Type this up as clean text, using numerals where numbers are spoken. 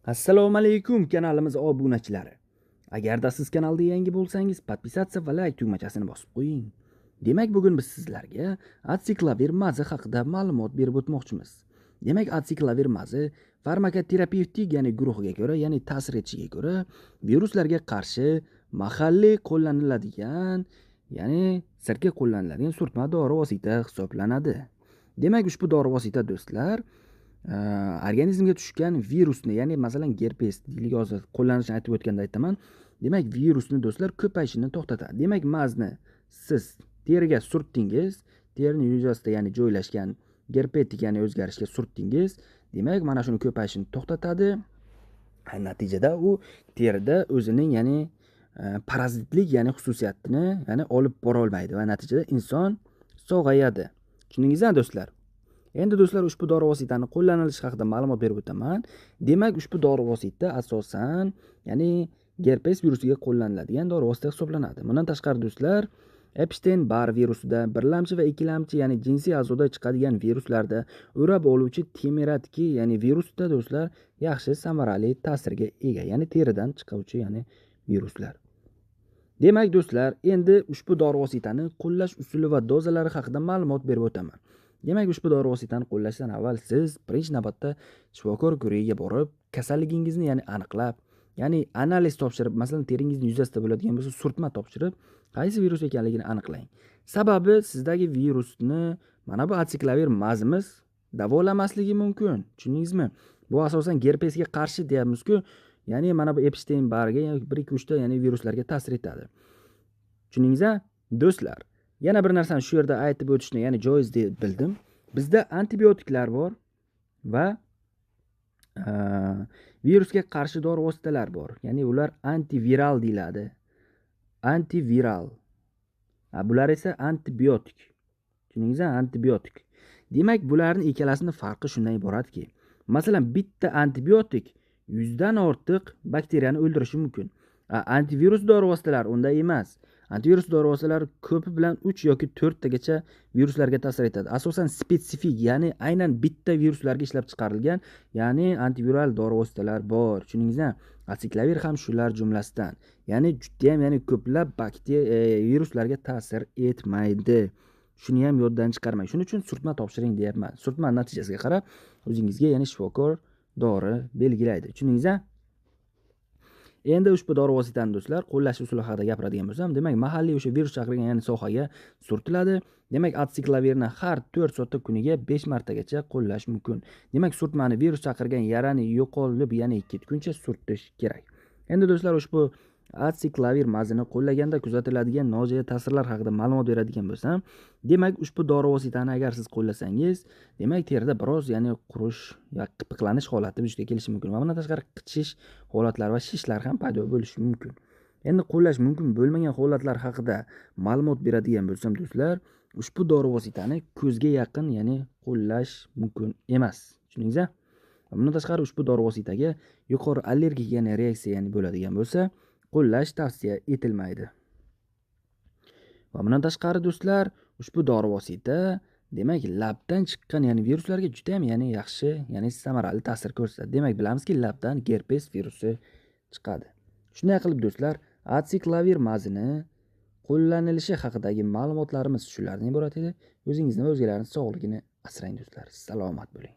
Assalomu alaykum kanalimiz obunachilari. Agarda siz kanalda yangi bo'lsangiz, podpisatsiya va like tugmachasini bosib qo'ying. Demak, bugun biz sizlarga atsiklavir mazi haqida ma'lumot berib o'tmoqchimiz. Demak, atsiklavir mazi farmakoterapevtik, ya'ni guruhiga ko'ra, ya'ni ta'sir etishiga ko'ra viruslarga qarshi mahalliy qo'llaniladigan, ya'ni sirtga qo'llaniladigan surtma dori vosita hisoblanadi. Demak, ushbu dori vosita do'stlar, organizmga tushgan virusni, ya'ni masalan gerpes deylik, hozir qo'llanishini aytib o'tganda aytaman. Demak, virusni do'stlar ko'payishini to'xtatadi. Demak, mazni siz teriga surtdingiz, terining yuzasida, ya'ni joylashgan gerpetik, ya'ni o'zgarishga surtdingiz. Demak, mana shuni ko'payishini to'xtatadi. Natijada u terida o'zining, ya'ni parazitlik, ya'ni xususiyatini, ya'ni olib bora olmaydi va natijada inson sog'ayadi. Tushundingizmi do'stlar? Endi do'stlar, ushbu dori vositani qo'llanilishi haqida ma'lumot berib o'taman. Demak, ushbu dori vosita asosan, ya'ni gerpes virusiga qo'llaniladigan dori vosita hisoblanadi. Bundan tashqari do'stlar, Epstein-Barr virusida, birlamchi va ikkilamchi, ya'ni jinsiy a'zoda chiqadigan viruslarda, o'rab oluvchi temeratki, ya'ni virusda do'stlar yaxshi samarali ta'sirga ega, ya'ni teridan chiquvchi, ya'ni viruslar. Demak do'stlar, endi ushbu dori vositani qo'llash usuli va dozalari haqida ma'lumot berib o'taman. Demak, ushbu dori vositani qo'llashdan avval siz birinchi navbatda shifokor ko'rigiga borib, kasalligingizni, ya'ni aniqlab, ya'ni analiz topshirib, masalan, teringizni yuzasida bo'ladigan bo'lsa, surtma topshirib, qaysi virus ekanligini aniqlang. Sababi sizdagi virusni mana bu atsiklavir mazimiz davolamasligi mumkin. Tushundingizmi? Bu asosan gerpesga qarshi deyapmiz-ku, ya'ni mana bu Epstein-Barrga yoki 1 2 3 ta, ya'ni viruslarga ta'sir etadi. Tushundingizmi do'stlar? Yana bir narsani shu yerda aytib o'tishni, ya'ni joiz deb bildim. Bizda antibiotiklar bor va virusga qarshi dori vositalar bor. Ya'ni ular antiviral deyiladi. Antiviral. Bular esa antibiotik. Tushundingizmi? Antibiotik. Demak, bularning ikkalasining farqi shundan iboratki, masalan, bitta antibiotik 100 dan ortiq bakteriyani o'ldirishi mumkin. Antivirus dori vositalari unday emas. Antivirus dori vositalari ko'pi bilan 3 yoki 4 tagacha viruslarga ta'sir etadi. Asosan spesifik, ya'ni aynan bitta viruslarga ishlab chiqarilgan, ya'ni antiviral dori vositalar bor. Tushundingizmi? Atsiklavir ham shular jumlasidan. Ya'ni juda ham, ya'ni ko'plab viruslarga ta'sir etmaydi. Shuni ham yoddan chiqarmang. Shuning uchun surtma topshiring deyapman. Surtma natijasiga qarab o'zingizga, ya'ni shifokor dori belgilaydi. Tushundingizmi? Endi ushbu dori vositani do'stlar qo'llash usuli haqida gapiradigan bo'lsam, demak, mahalliy o'sha virus chaqirgan, ya'ni sohaga surtiladi. Demak, atsiklavirni har 4 soatda kuniga 5 martagacha qo'llash mumkin. Demak, surtmani virus chaqirgan yarani yo'qolib, ya'ni ketguncha surtish kerak. Endi do'stlar, ushbu atsiklavir mazini qo'llaganda kuzatiladigan nojo'ya ta'sirlar haqida ma'lumot beradigan bo'lsam, demak, ushbu dori vositani agar siz qo'llasangiz, demak, terida biroz, ya'ni qurish va qipiqlanish holati vujudga kelishi mumkin va bundan tashqari qichish holatlari va shishlar ham paydo bo'lishi mumkin. Endi qo'llash mumkin bo'lmagan holatlar haqida ma'lumot beradigan bo'lsam do'stlar, ushbu dori vositani ko'zga yaqin, ya'ni qo'llash mumkin emas. Tushundingizmi? Va bundan tashqari ushbu dori vositaga yuqori allergik, ya'ni reaksiya, ya'ni bo'ladigan bo'lsa, qo'llash tavsiya etilmaydi. Va bundan tashqari do'stlar, ushbu dori vosita, demak, labdan chiqqan, ya'ni viruslarga juda ham, ya'ni yaxshi, ya'ni samarali ta'sir ko'rsatadi. Demak, bilamizki, labdan gerpes virusi chiqadi. Shunday qilib do'stlar, atsiklavir mazini qo'llanilishi haqidagi ma'lumotlarimiz shulardan iborat edi. O'zingizni va o'zgalarning sog'ligini asrang do'stlar. Salomat bo'ling.